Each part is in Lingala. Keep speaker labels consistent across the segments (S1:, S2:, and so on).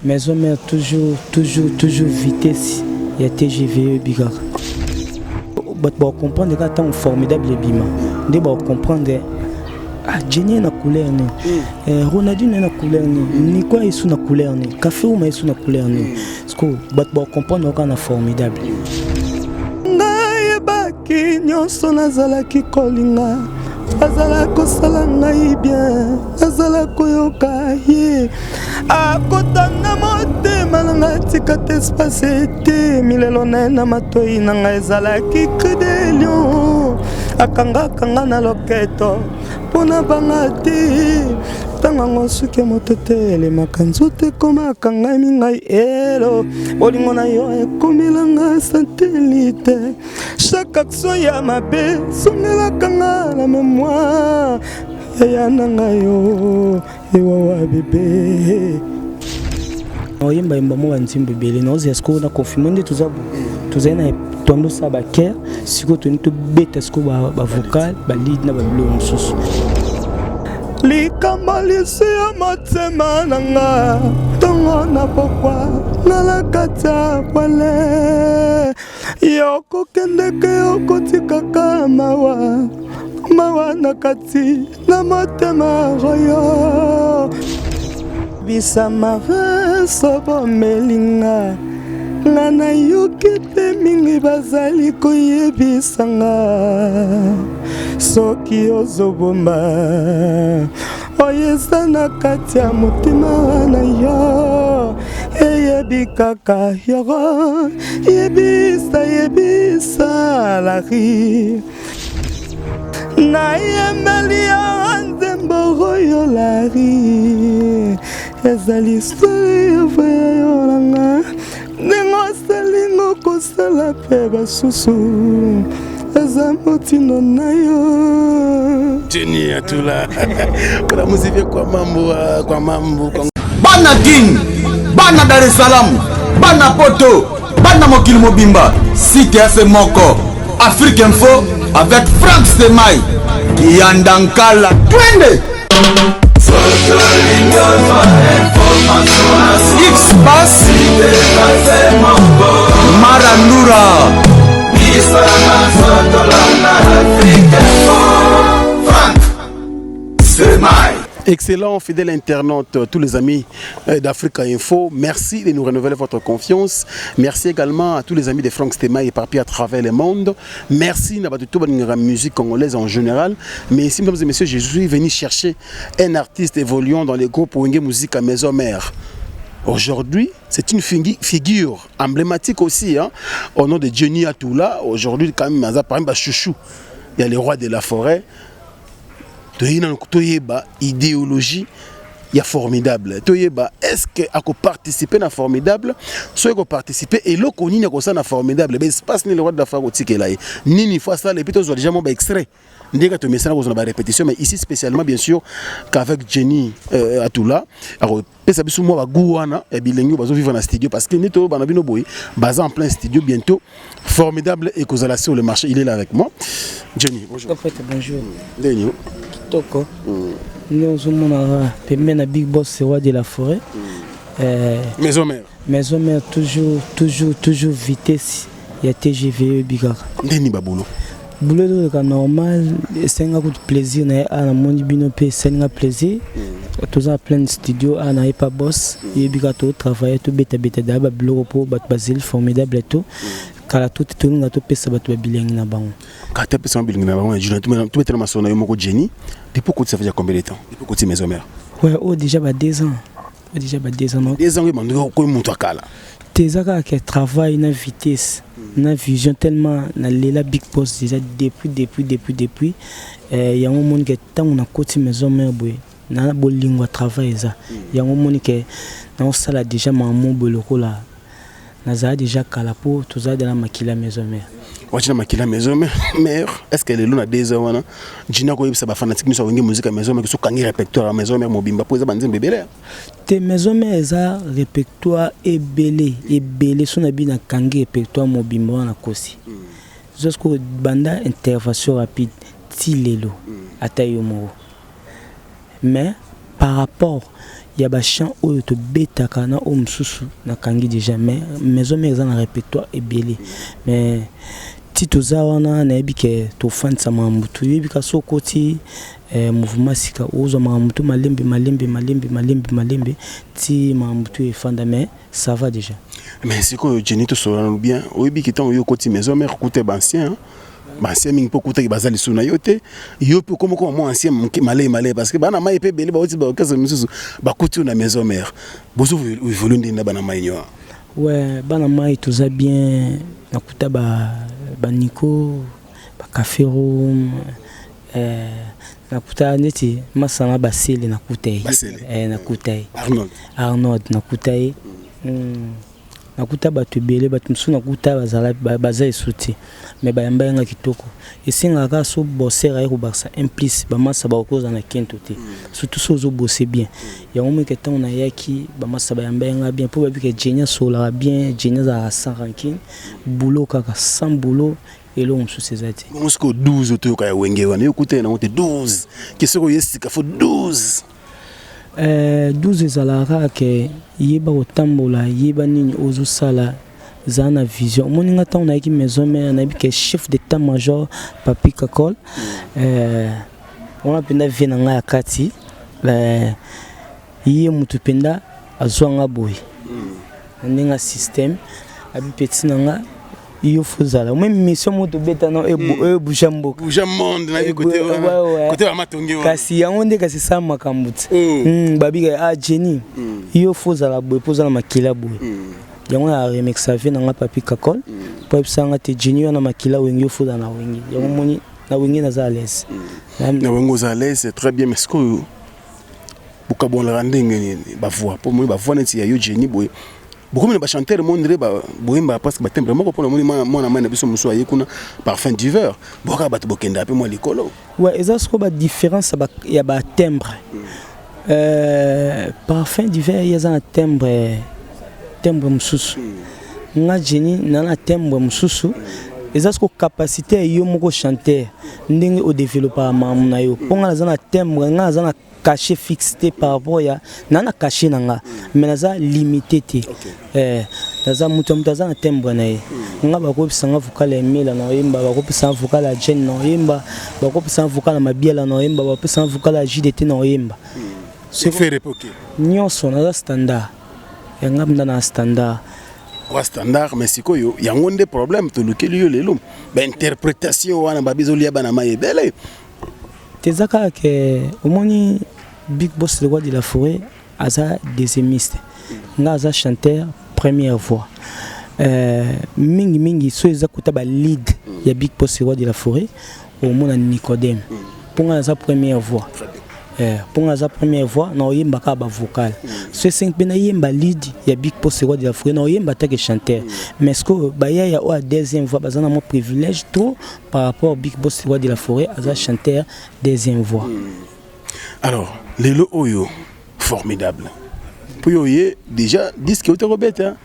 S1: Maison mère toujours toujours toujours vitesse ya TGV oyebi kaka bato bakocomprendre kaka ntango formidable ebima nde bakocomprendre. Ah, Jenny na couleur nini? Eh, Ronaldinho na couleur nini? Nico esu na couleur nini? Café Uma esu na couleur nini? Parce que bato bakocomprendre kaka na formidable.
S2: Nayebaki nyonso nazalaki kolinga, azala kosala ngai bien, azala koyoka ye, akotanga motema na ngai, tika te espace te milelo na ye na matoi na ngai ezalaki cri de lion, akangaka nga na loketo mpona banga te. Ntango yango suki ya moto te elemaka nzoto ekomaka ngai mingai elo bolingo na yo ekomelanga satellite. Chaque action ya mabe songelaka nga na mémoire yaya na ngai yo ewawa bebe.
S1: Oyembayemba mo banzembo ebele naozela sikoyo na confirme nde toza tozali na tondo osala bakere sikoyo toni tobeta sikoyo bavocal, balead na babiloko mosusu.
S2: Likambo lisu ya motema na nga, ntongo na pokwa nala kati ya pwale, yo kokendeke yokotikaka mawa mawa na kati na motema oyo bisama bomelinga nga nayoki te mingi bazali koyebisa nga soki ozobomba oyo eza na kati ya motema na yo, eyebi kaka yoro. Yebisa, yebisa lari nayembeli yo nzembo oyo lari ezali sori yo nanga ndenge osalingo kosala mpe basusu eza motindo na yo.
S3: Jenny Atula kuna muziki kwa mambo kwa mambo kwa.
S4: Bana Kin, bana Dar es Salaam, bana Poto, bana mokili mobimba, site ya se moko Afrique Info avec Frank Stemay Kiyandankala, twende X Bass Marandura. Frank Stemay.
S3: Excellent, fidèle internaute, tous les amis d'Africa Info, merci de nous renouveler votre confiance. Merci également à tous les amis de Franck Stema éparpillés à travers le monde. Merci na bato la musique congolaise en général. Mais ici, mesdames et messieurs, je suis venu chercher un artiste évoluant dans les groupes Wenge Musique à Maison Mère. Aujourd'hui, c'est une figure emblématique aussi, hein, au nom de Jenny Atoula. Aujourd'hui, quand même, par exemple, chouchou, il y a les rois de la forêt. Toyeba idéologie ya formidable, toyeba est-ce que akoparticiper na formidable. Soki koparticiper, eloko nini akosala na formidable? Baespace nini le roi de la forêt akotikela ye? Nini faut asala? Et puis tozwa déjà mo baextrait ndenge tomesana kozwa na barépétition, mais ici spécialement, bien sûr, qu'avec Jenny Atula akopesa biso mwa bagu wana ya bilengi oyo bazovivre na studio, parce que nde toyobana bino boye, baza en plein studio. Bientôt formidable ekozala sur le marché. Il est là avec moi. Jenny, bonjour.
S1: Prophète, bonjour.
S3: Ndeni?
S1: Kitoko. Nde ozomonaka pembeni na big boss roi de la forêt.
S3: Maison mère.
S1: Maison mère toujours toujours toujours vitesse ya TGV oyebi kaka.
S3: Ndeni babulo?
S1: Boulot ezoleka normal, esalinga kutu plaisir na ye awa namoni bino mpe esalinga plaisir. Toza na plein studio awa na ye pa boss, yebi kaka totravaille, tobetabeta daya babiloko mpo bato bazeli formidable to kala to te, tolinga topesa bato babilengi na bango.
S3: Kata pesa bilengi na bango. Juna tobetela masolo na yo moko. Jenny, depuis okoti, ça fait combien de temps depuis okoti maison mère?
S1: Ouais, oyo déjà ba 2 ans, oyo déjà ba 2 ans.
S3: 2 ans oyo bandoki okoyi moto akala.
S1: Te, eza kaka ke travail na vitesse na vision, tellement nalela big boss déjà depuis depuis depuis depuis. Yango omoni ke ntango nakoti maison mère boye na bolingo ya travail eza yango omoni ke naosala déjà makambo boye lokola nazala déjà kala mpo tozala dala makila maison mère.
S3: Wati na makila maison mère. Est ce que lelo na 2 ans wana Jina koyebisa bafanatike nyonso awenge musique ya maison mère soki okangi répertoire ya maison mère mobimba, mpo eza banzembo ebele?
S1: Te, maison mère eza répertoire ebele ebele. So na bino nakangi répertoire mobimba wana kosi jusqu'au banda intervention rapide ti lelo ata yo moko, mais par rapport. Ya ba chants oyo tobetaka na oyo mosusu nakangi déjà, mais Maison Mère eza na répertoire ebele. Mais ti toza wana, nayebi ke tofandisa makambo, toyebi ka so okoti mouvement sika, ozwa makambo to malembe malembe malembe malembe malembe ti makambo to efanda, mais ça va déjà.
S3: Mais sikoyo, Jenny, tosolana bien. Oyebi ke ntango yo okoti Maison Mère, okuta baancien, baancien mingi mpo okutaki baza lisusu na yo te. Yo mpe okoma koma mwa ancien moke malei malei, parce que bana mai mpe ebele bauti baorchestre misusu, bakuti yo na Maison Mère. Bozo évolue ndenge na bana mai nyoa?
S1: Ouais, bana mai toza bien. Nakuta baniko, bacafé room, nakuta neti masanga basele, nakuta ye. Nakuta ye.
S3: Arnold.
S1: Arnold, nakuta ye. Nakuta bato ebele, bato mosusu nakuta bazala baza esu te, mais bayamba yanga kitoko. Esengaka kaka so bosser aye kobakisa un plus, bamasa bakoki na kento te, surtout so ozobose bien. Yango moke ntango nayaki, bamasa bayamba yanga bien mpo babika Jenny asololaka bien, Jenny azalaka sans rancune, boulot kaka, sans boulot eloko mosusu eza te.
S3: Bongo sikoyo 12 toyoka ya Wenge wana, yo okuta ye nango te? 12 ke soki oye sika, fo 12.
S1: 12 ezalaka kaka ke yeba kotambola, yeba nini ozosala, zala na vision. Omoni nga, ntango nayaki Maison Mère, nayebi ke chef d'état major Papi Kakol wana mpenza vie na ngai ya kati, ye motu mpenza azwanga boye na ndenge ya système abi peti na nga, yo fo zala même mission mo tobeta na oyo ebouja mboka.
S3: Bouja monde na côté wana, côté ba matongi wana.
S1: Kasi yango nde kasi esala makambo ti babika ah Jenny, yo fo ozala boye mpo oza na makila boye. Yango na remercier vie na nga Papi Kakol mpo ayebisanga te: Jenny, yo na makila Wenge, yo fo ozala na Wenge. Yango moni na Wenge naza à l'aise.
S3: Na Wenge oza à l'aise, c'est très bien. Mais sikoyo bokabonaka ndenge nini bavoix? Mpo moni bavoix neti ya yo Jenny boye, bokomi na bachanteur mondre boyemba presque batimbre moko. Mpona moni mwana mai na biso mosusu aye kuna, Parfum d'hiver, bokaka bato bokendaka mpe mwa likolo.
S1: Ouais, eza sikoyo badifférence ya batimbre. Parfum d'hiver ye aza na timbre mosusu, nga Jenny na na timbre mosusu. Eza siko capacité ya yo moko chanteur, ndenge odéveloppaka makambo na yo. Mpo nga naza na timbre, nga naza na cachet fixe te par rapport ya na cachet na nga, mais naza limité te. Naza moto ya moto aza na timbre na ye. Nga bakopesa nga vocal ya Emela na oyemba, bakopesa nga vocal ya Jane na oyemba, bakopesa nga vocal ya Mabiala na oyemba, bakopesa nga vocal ya JDT na oyemba. Nyonso naza standard yanga mnda na standard.
S3: Wa standard, mais sikoyo yango nde problème tolukeli yo lelo, bainterprétation wana babizolia bana mai ebele.
S1: Te, eza kaka ke omoni Big Boss le roi de la forêt aza deuxiémiste, nga aza chanteur première voix. Mingi mingi so eza kota balead ya Big Boss le roi de la forêt, omona Nicodème. Mpo nga naza première voix, mpo nga naza première voix na oyemba kaka bavocal. So esengi mpe nayemba lead ya Big Boss le roi de la forêt, na oyemba take chanteur. Mais ce que bayaya oyo ya deuxième voix baza na mwa privilège trop par rapport Big Boss le roi de la forêt aza chanteur deuxième voix.
S3: Alors lelo oyo formidable, mpo yo oye déjà disque outi kobeta,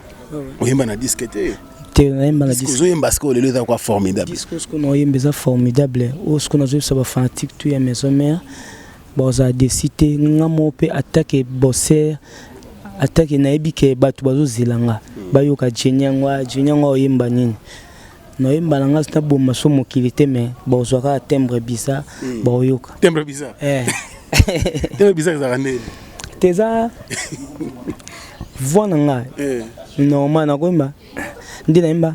S3: oyemba na disque te?
S1: Te, nayemba na disque.
S3: Ozoyemba sikoyo lelo eza kwa formidable?
S1: Disque sikoyo na oyemba eza formidable. Oyo sikoyo nazoyebisa bafanatique tout ya Maison Mère, bazala déçus te. Nga moko mpe atake bosser, atake nayebi ke bato bazozela nga bayoka Jenny yango. Jenny yango oyemba nini? Naoyemba na nga naboma so mokili te, mais bozwa kaka timbre bizarre, baoyoka.
S3: Timbre bizarre? Timbre bizarre ezalaka ndeni?
S1: Te, eza voix na nga normal. Nakoyemba nde nayemba: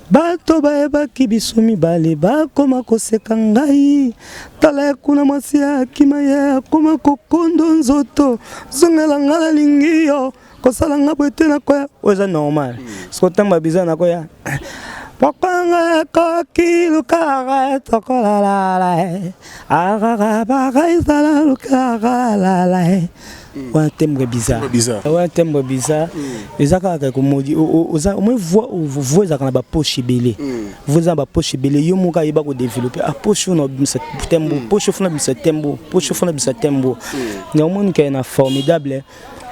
S1: bato bayebaki biso mibale bakoma koseka ngai, tala ye kuna, mwasi akima ye akoma kokondo nzoto, zongela ngai, nalingi yo, kosala nga boye te, nakoya. Oyo eza normal. Soki ntango biza nakoya Pokanga koki lukara tokolalala ararabara ezala lukaralala. Wana timbre bizarre, wana timbre bizarre eza kaka komodi. Oza omoi voix ezalaka na bapoche ebele, voix eza na bapoche ebele. Yo moko ayeba kodévelopper a poche oyo na obimisa timbre, poche oyo fona bimisa timbre, poche oyo fona bimisa timbre. Yango kaka na formidable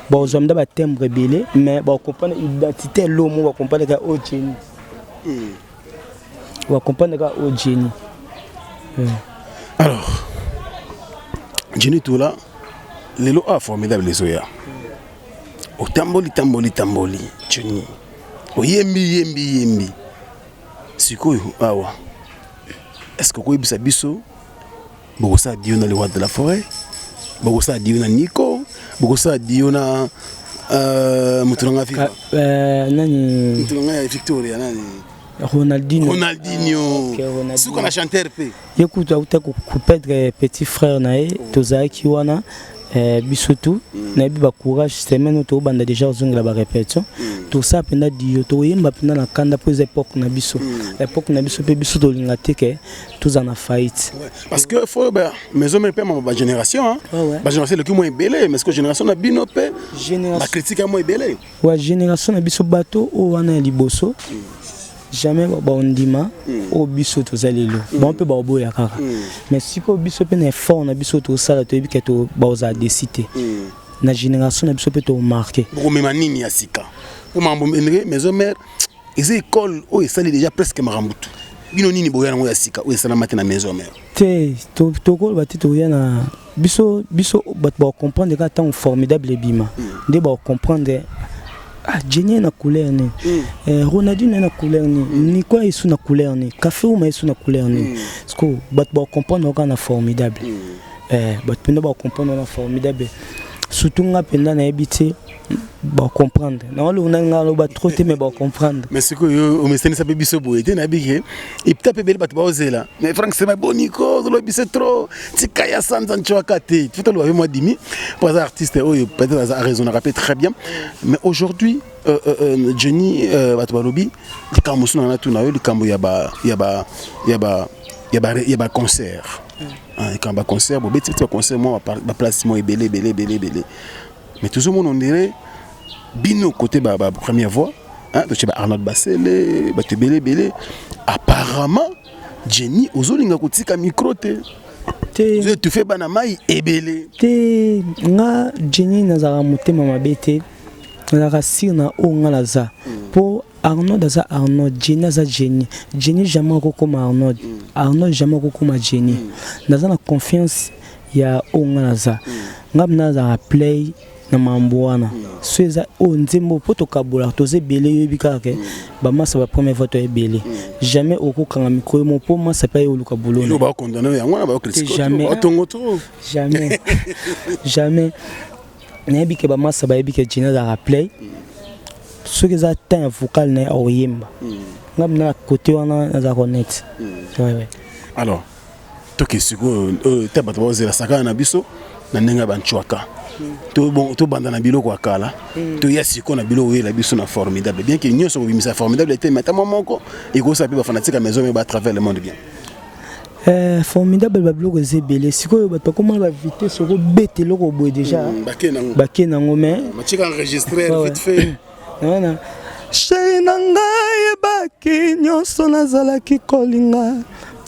S1: bazwa nda batimbre ebele, mais bacomprendre identité elomo, bacomprendre kaka oyo Jenny, bacomprendre kaka oyo Jenny.
S3: Alors Jenny Tola, lelo a formidable ezoya. Otamboli tamboli tamboli, Johnny. Oyembi yembi yembi. Sikoyo awa. Est-ce que koyebisa biso bokosala duo na le roi de la forêt, bokosala duo na Nico, bokosala duo na moto na nga viva
S1: nani?
S3: Moto na nga ya Victoria, nani?
S1: Ronaldinho.
S3: Ronaldinho.
S1: Ah, ok, Ronaldinho.
S3: Suka na chanteur mpe.
S1: Ye kutu auta koperdre petit frère na ye, tozalaki wana biso tu nayebi bacourage. Semaine oyo tobanda déjà kozongela barépétition, tosala mpenza duo, toyemba mpenza na kanda, mpo eza époque na biso, époque na biso mpe biso tolinga te ke tozala na faillite.
S3: Parce que faut ba maison mère mpe ma bagénération, hein. Bagénération eleki mwa ebele, mais ce que génération na bino mpe bacritique ya mwa ebele.
S1: Wa génération na biso, bato oyo wana ya liboso, jamais baondima oyo biso toza lelo. Bango mpe baoboya kaka, mais sikoyo biso mpe na effort na biso tosala, toyebi ke baozala déçus te. Na génération na biso mpe tomarquer.
S3: Bokomema nini ya sika? Po makambo ndenge maison mère eza école oyo esali déjà presque makambo tu, bino nini boya nango ya sika oyo esalama te na maison mère?
S1: Te, tokoloba te. Toya na biso, biso bato bakocomprendre kaka ntango Formidable ebima nde bakocomprendre: ah, Jenny na couleur nini, Ronaldinho na couleur nini, Nico esu na couleur nini, Café Uma esu na couleur nini. Parce que bato bakocomprendre kaka na Formidable. Bato mpenza bakocomprendre na Formidable, surtout nga mpenza nayebi te, bacomprendre naolonga nga aloba trop te, mais bacomprendre.
S3: Mais sikoyo omesanisa mpe biso boye te, nayebi ke epita mpe ebele bato baozela, mais Frank Sema boniko ozoloba biso trop, tika ya sanza ncwaka te, faut toloba mpe mwa dimi po aza artiste oyo peut-être aza raisonnaka mpe très bien. Mais aujourd'hui, Johnny, bato balobi likambo mosusu na natuna yo, likambo ya ba ya ba ya ba ya ba ya ba concert, likambo ya concert. Bobeti beti baconcert mwa baplace mwa ebele ebele ebele ebele, mais tozomona ondire bino côté ba, ba première voix, hein, totie ba Arnold Basele, bato ebele ebele. Apparemment Jenny ozolinga kotika micro te.
S1: Te.
S3: Ozoétouffe bana mai ebele.
S1: Te, nga Jenny nazalaka motema mabe te, nazalaka sûr na oyo nga naza, mpo Arnold aza Arnold, Jenny aza Jenny. Jenny jamais akokoma Arnold, Arnold jamais akokoma Jenny. Naza na confiance ya oyo nga naza. Nga mna nazalaka play na mambo wana so eza oyo nzembo mpo tokabolaka, toza ebele. Oyebi kaka ke bamasa ba première fois to ebele, jamais okokanga micro mo mpo masa mpe aye oluka
S3: bolona. Bakondamner yango wana, bacritique.
S1: Jamais.
S3: Batongo trop.
S1: Jamais, jamais. Nayebi ke bamasa bayebi ke Jenny azalaka play. Soki eza temps ya vocal na ye, akoyemba. Nga mna na côté wana nazalaka honnête, ouais.
S3: Alors toke sikoyo oyo te, bato baozela sakana na biso na ndenge ya bancwaka. Tobanda na biloko ya kala, toya sikoyo na biloko oyela biso na Formidable, bien ke nyonso kobimisa Formidable te, mais ata mwa moko ekosala mpe bafanatique ya maison mère à travers le monde bien.
S1: Formidable, babiloko eza ebele. Sikoyo bato bakomona bavitesse, okobeta eloko boye déjà.
S3: Bake nango.
S1: Bake nango, mais
S3: matika enregistré vite fait.
S1: Wana.
S2: Chéri na ngai, yebaki nyonso nazalaki kolinga,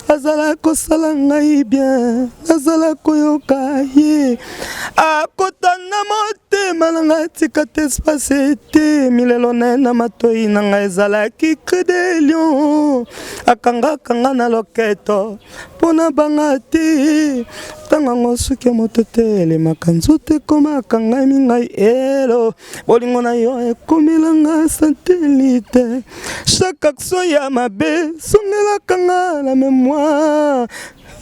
S2: azala kosala ngai bien, nazala koyoka ye, akota na motema na ngai, tika te espace te. Milelo na ye na matoi na ngai ezalaki cri de lion, akangakanga na loketo mpo na banga te. Ntango yango suki ya moto te elemaka nzoto, ekomaka ngai mingai elo. Bolingo na yo ekomelanga satellite, chaque action ya mabe songelaka nga na mémoire.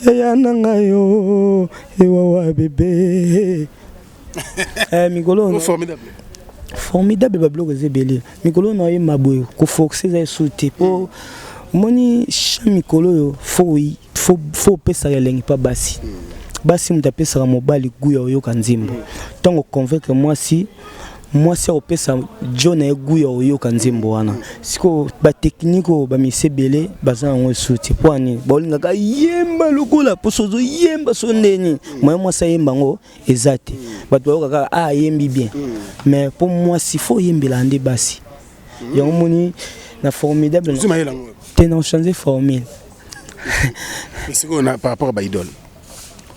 S2: Yaya na ngai yo ewawa bebe. Mikolo
S3: Formidable.
S1: Formidable, babiloko eza ebele. Mikolo na oyemba boye, koforcer eza esu te, mpo omoni cha mikolo oyo faut opesaka elengi mpa basi. Basi, moto apesaka mobali goût ya oyoka nzembo. Ntango convaincre mwasi, mwasi akopesa jo na ye goût ya oyoka nzembo wana. Sikoyo batechnique oyo bamisi ebele baza yango esu te. Mpo ani baolingaka yemba lokola mposo ozoyemba so ndeni moye mwasi ayemba yango eza te. Bato bayoka kaka a ayembi bien, mais mpo mwasi faut oyembela nde basi yango. Moni na Formidable
S3: ozwi mayele yango.
S1: Te, na changer formule.
S3: Sikoyo par rapport à baidole,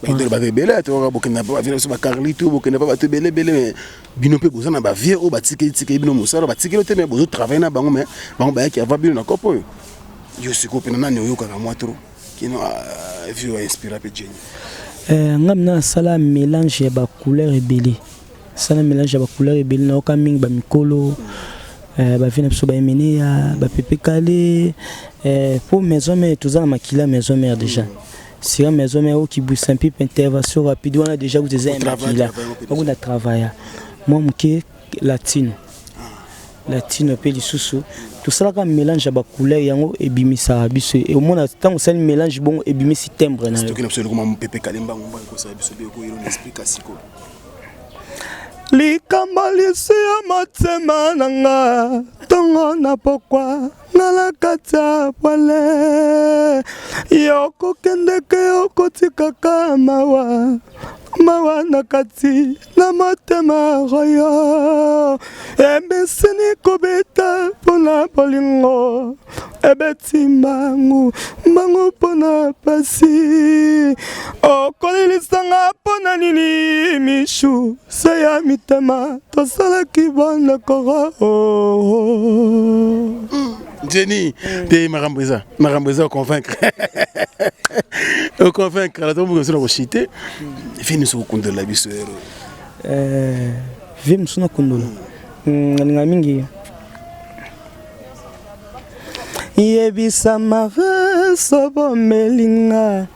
S3: baidole bato ebele tokoka bokenda mpe bavie na biso, bacarli to bokenda mpe bato ebele ebele, mais bino mpe boza na bavie oyo batikeli tikeli bino mosala, batikeli te, mais bozotravaille na bango, mais bango bayaki avant bino na kopo oyo. Yo sikoyo mpena nani oyokaka mwa trop kino vie oyo ainspira mpe Jenny?
S1: Nga mina nasala mélange ya bacouleur ebele. Sala mélange ya bacouleur ebele, nayoka mingi bamikolo, bavie na biso, baemeneya, bapepe kale, po Maison Mère, toza na makila Maison Mère déjà. Sira Maison Mère okibwisa mpipe, intervention rapide wana déjà kuta eza ya makila okuna travailla mwa moke latino, latino mpe lisusu tosalaka mélange ya bacouleur, yango ebimisaka biso. Omona ntango osali mélange bongo, ebimisi timbre na yo.
S3: Toki na biso eloko pepe kalembango mbango ekosala biso be okoyelo na esprit sikoyo.
S2: Likambo lisu ya motema na nga, ntongo na pokwa nga na kati ya pwale, yokokendeke, yokotikaka mawa mawa na kati na motema oyo ebeseni kobeta mpona bolingo, ebeti mbangu mbangu mpona pasi. Okolilisanga mpona nini? Mishu se ya mitema tosalaki bandekoro.
S3: Jenny te, makambo eza, makambo eza, oconvaincre, oconvaincre. Na tomboka biso na koshite vie nyonso kokundolela biso ero.
S1: Vie mosusu nakundola, nalinga mingi
S2: yebisa mareso bomelinga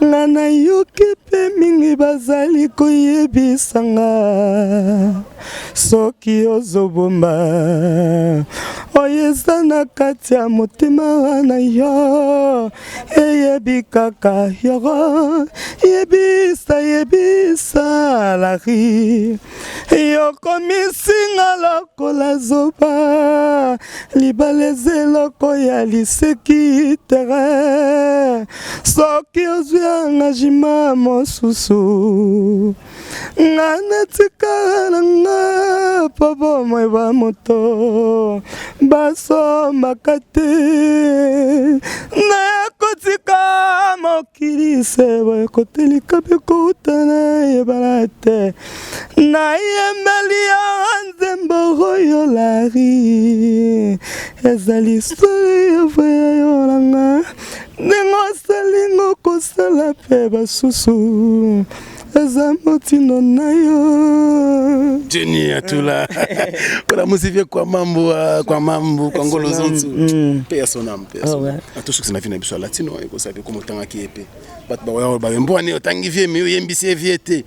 S2: nga, nayoki mpe mingi bazali koyebisa nga, soki ozobomba oyo eza na kati ya motema na yo, eyebi kaka yoro. Yebisa, yebisa lari, yokomisinga lokola zoba. Libala eza eloko ya liseki tere, soki ozwi engagement mosusu, nga natikala na nga, mpo bomoi bwa moto basombaka te. Nakotika mokili sebo ekotelika mpe kouta nayebana te. Nayembeli ya nzembo oyo lari, ezali soli ya voya nanga. Ndenge osalingo kosala mpe basusu, eza motindo na yo.
S3: Jenny Atula kuna musivie kwa mambo, kwa mambo kwa ngolo zonzu mpe ya sonam mpe ya sonam. Atosukisa na vie na biso ya latino, ekosala mpe komo otangaki ye mpe bato bakoya bayembwani, otangi vie me oyembisi ye vie te.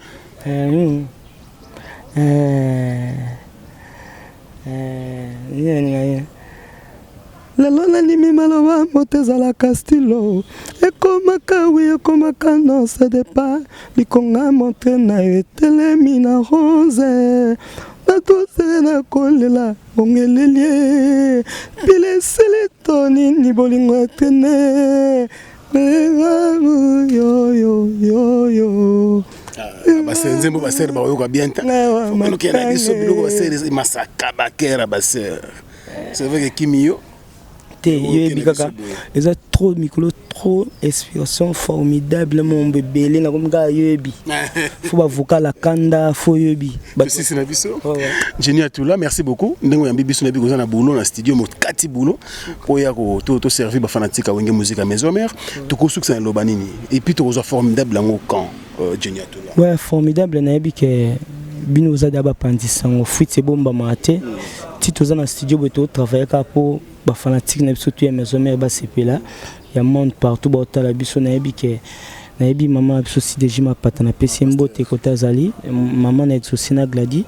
S2: Lelo nandimi maloba moto ezalaka stylo, ekomaka oui, ekomaka non, ça dépend. Likonga montre na yo etelemi na rose, natosele na kolela bongeleli pile esili to nini, bolingo etene yo yo yo.
S3: Nzembo basere bakoyoka bien ta okende na biso biloko basere masaka bakera basere, c'est vrai que kimi yo.
S1: Te, yoyebi kaka eza trop mikolo, trop inspiration formidable, mombo ebele nakomi kaka yoyebi, fo bavocal akanda, fo yoyebi.
S3: Sisi na biso Jenny Atula, merci beaucoup ndenge oyambi biso. Nayebi koza na boulot na studio, mokati boulot mpo oya toservir bafanatique ya Wenge Musique ya Maison Mère. Tokosukisa na loba nini? Et puis tokozwa formidable yango quand, Jenny Atula?
S1: Ouais, formidable, nayebi ke bino oza da bapanzisa yango, fuite ebombamaka te. Ti toza na studio boye, totravaille kaka mpo bafanatique na biso tu ya Maison Mère basepela, ya monde partout baotala biso. Nayebi ke nayebi mama na biso Sideji Mapata, napesi ye mbote kota azali, mama na Exaucé na Gladi.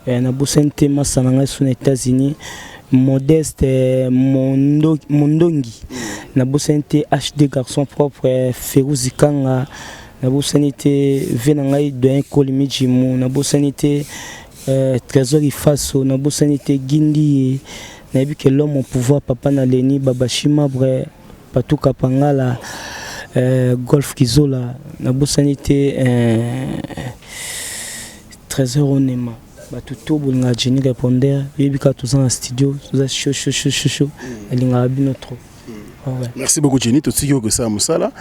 S1: Nabosani te masa na ngai so na États-Unis, Modeste Mondongi. Nabosani te HD garçon propre Feruzi Kanga. Nabosani te ve na ngai doyen Kolimi Jimu. Nabosani te Trésor Ifaso. Nabosani te Gindi. Nayebi ke l'homme au pouvoir, papa na Leni Babashi Mabre, Patuka Pangala, Golf Kizola. Nabosani te Trésor Onema. Bato to bolingaka Jenny Répondeur, oyebi kaka toza na studio, toza chaud chaud chaud chaud chaud. Alingaka bino trop.
S3: Ouais. Merci beaucoup Jenny, totiki okosala mosala.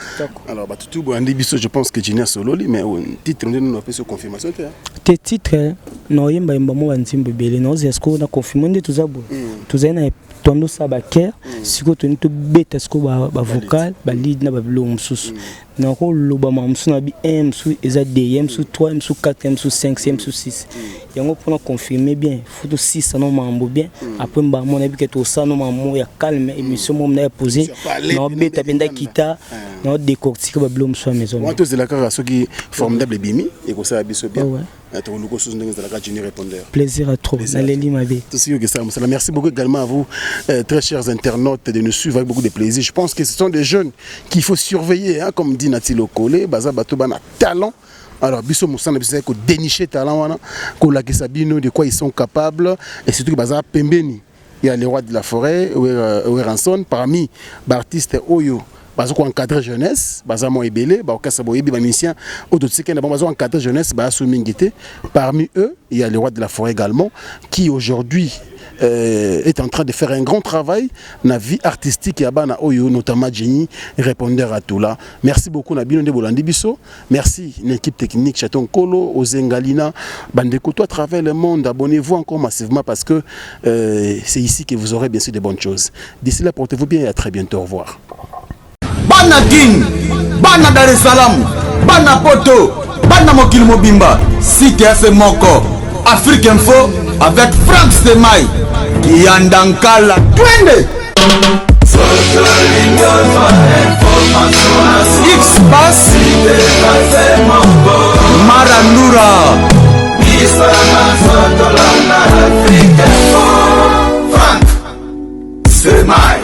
S3: Alors bato tu boyandi biso, je pense que Jenny asololi, mais titre nde nino apesi confirmation te.
S1: Te, titre na oyembayemba mo banzembo ebele naozela sikoyo na confirme nde toza boye. Tozali na tondo osala bakere sikoyo, toni tobeta sikoyo bavocal, balead na babiloko mosusu. Nakoloba makambo mosusu na bi 1 mosusu eza 2, mosusu 3, mosusu 4, mosusu 5, mosusu 6. Yango mpona confirmer bien, faut tosisa no makambo bien. Après mbala moko nayebi ke tosala no makambo moko ya calme, émission moko na ya posé, naobeta mpenza kita, naodécortique babilo mosusu ya maison.
S3: Wana tozela kaka soki Formidable ebimi, ekosala biso bien.
S1: Ouais.
S3: Tokoluka susu ndenge ezalaka, Jenny Répondeur.
S1: Plaisir à trop, naleli mabe.
S3: Merci beaucoup également à vous, très chers internautes, de nous suivre avec beaucoup de plaisir. Je pense que ce sont des jeunes qu'il faut surveiller, hein, comme dit Nati Lokole, baza bato bana talent. Alors, biso mosala biso ko dénicher talent wana, ko lakisa bino de quoi ils sont capables et surtout que baza pembeni. Il y a les rois de la forêt, Werrason, parmi les artistes oyo baza koencadre jeunesse, baza mwa ebele. Baorchestre boyebi, bamusicien oyo totikaki na bango baza koencadre jeunesse, baza mingi te. Parmi eux, il y a le roi de la forêt également, qui aujourd'hui est en train de faire un grand travail na vie artistique ya bana oyo, notamment Jenny Répondeur à tout là. Merci beaucoup na bino nde bolandi biso. Merci l'équipe technique, Chaton Kolo Ozengalina bandeko à travers le monde. Abonnez-vous encore massivement parce que c'est ici que vous aurez bien sûr de bonnes choses. D'ici là, portez-vous bien et à très bientôt. Au revoir.
S4: Bana Kin, bana Dar es Salaam, bana Poto, bana mokili mobimba, site ya se moko, Afrique Info avec Frank Stemai Kiyanda Nkala, twende X Pass.